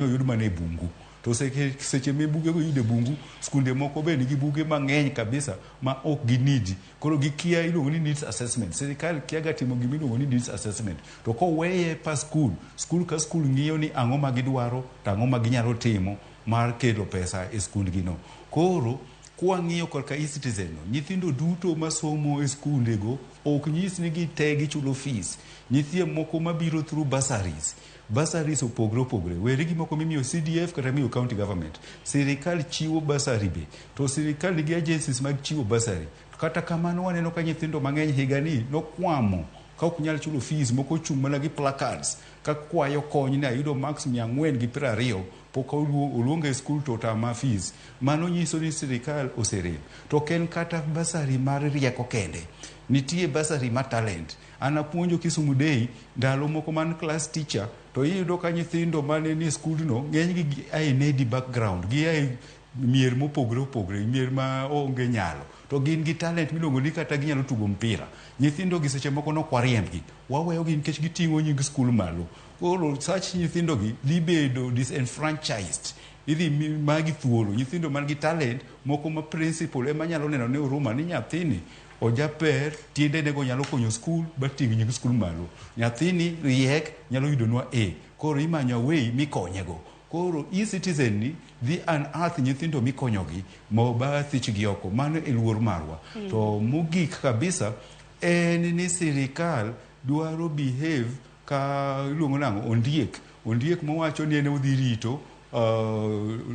Oyud mana e bungu. To seche ma bugego iyudo e bungu, skunde moko be nigi buge mang'eny kabisa ma ok ginidi. Koro gikia iluongo ni needs assessment. Sirikal kia ga timo gima iluongo ni needs assessment. To koweye pa skul, skul ka skul ng'iyo ni ang'o ma gidwaro to ang'o ma ginyalo timo mar kelo pesa e skundgi no. Koro kwang'iyo korka e-citizen no, nyithindo duto masomo e skundego ok nyis ni gite gichulo fees. Nitie moko mabiro through bursaries. Bursaries opogre opogre. Weri gi moko mimiyo CDF kata miyo county government. Sirikal chiwo bursary be. To sirikal nigi agencies mag chiwo bursary. Kata kamano waneno ka nyithindo mang'eny higani nokwamo ka ok nyal chulo fees, moko ochung' mana gi placards ka kwayo kony ni ayudo marks 420 pok oluonga e skul to otama fees. Mano nyiso ni sirikal oserem. To ok en kata bursary mar rieko kende. Nitie bursary mar talent. An apuonjo Kisumu Day ndalo moko man class teacher to iyudo ka nyithindo mane nie skundno ng'enygi gia e needy background, gia e mier mopogre opogre, mier ma onge nyalo. To gin gi talent miluongo ni kata ginyalo tugo mpira. Nyithindo gi seche moko nok wariembgi, waweyogi nikech giting'o nying skul malo. Koro such nyithindo gi dhi bedo disenfranchised. Idhi magi thuolo, nyithindo man gi talent moko ma principal ema nyalo neno ne Oruma ni nyathini ojaber, tiendene go nyalo konyo skul bating' nying skul malo. Nyathini riek, nyalo yudonwa A. Koro imanyo way mikonyego. Koro e-citizen ni dhi unearth nyithindo mikonyogi mo ba thichgi oko. Mano e luor marwa. To mogik kabisa en ni sirikal dwaro behave ka iluongo nang'o ondiek. Ondiek mowacho ni en odhi rito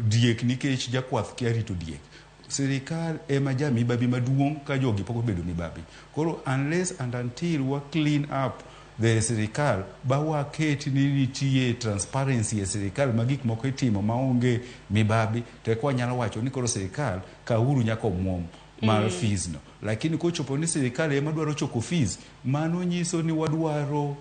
diek nikech jakwath kia rito diek. Sirikal ema ja mibabi maduong' ka jogi pok obedo mibabi. Koro unless and until wa clean up the sirikal ba waket ni nitie transparency e sirikal ma gik moko itimo maonge mibabi to eka wanyalo wacho ni koro sirikal kawuru nyaka omuom mar fees no. Lakini kochopo ni sirikal ema dwaro choko fees, mano nyiso ni wadwaro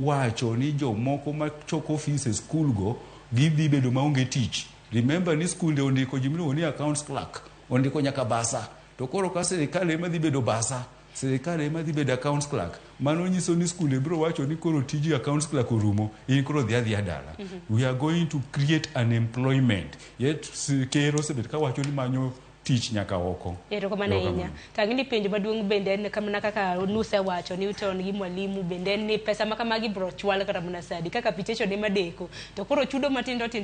wacho ni jomoko machoko fees e skul go gidhi bedo maonge tich. Remember ni skunde ondiko ji miluongo ni accounts clerk, ondiko nyaka bursar. To koro ka sirikal ema dhi bedo bursar, sirikal ema dhi bedo accounts clerk, mano nyiso ni skunde biro wacho ni koro tiji accounts clerk orumo, in koro dhi adhiya dala. We are going to create unemployment. Yet ker osebet kawacho ni manyo tich nyaka oko. Erokamano ahinya. To ang'e ni penjo maduong' bende en kamana kaka nusewacho Newton gi mwalimu bende en ni pesa ma kamagi biro chwal kata mana sadi kaka capitation ema deko to koro chudo matindo tindo.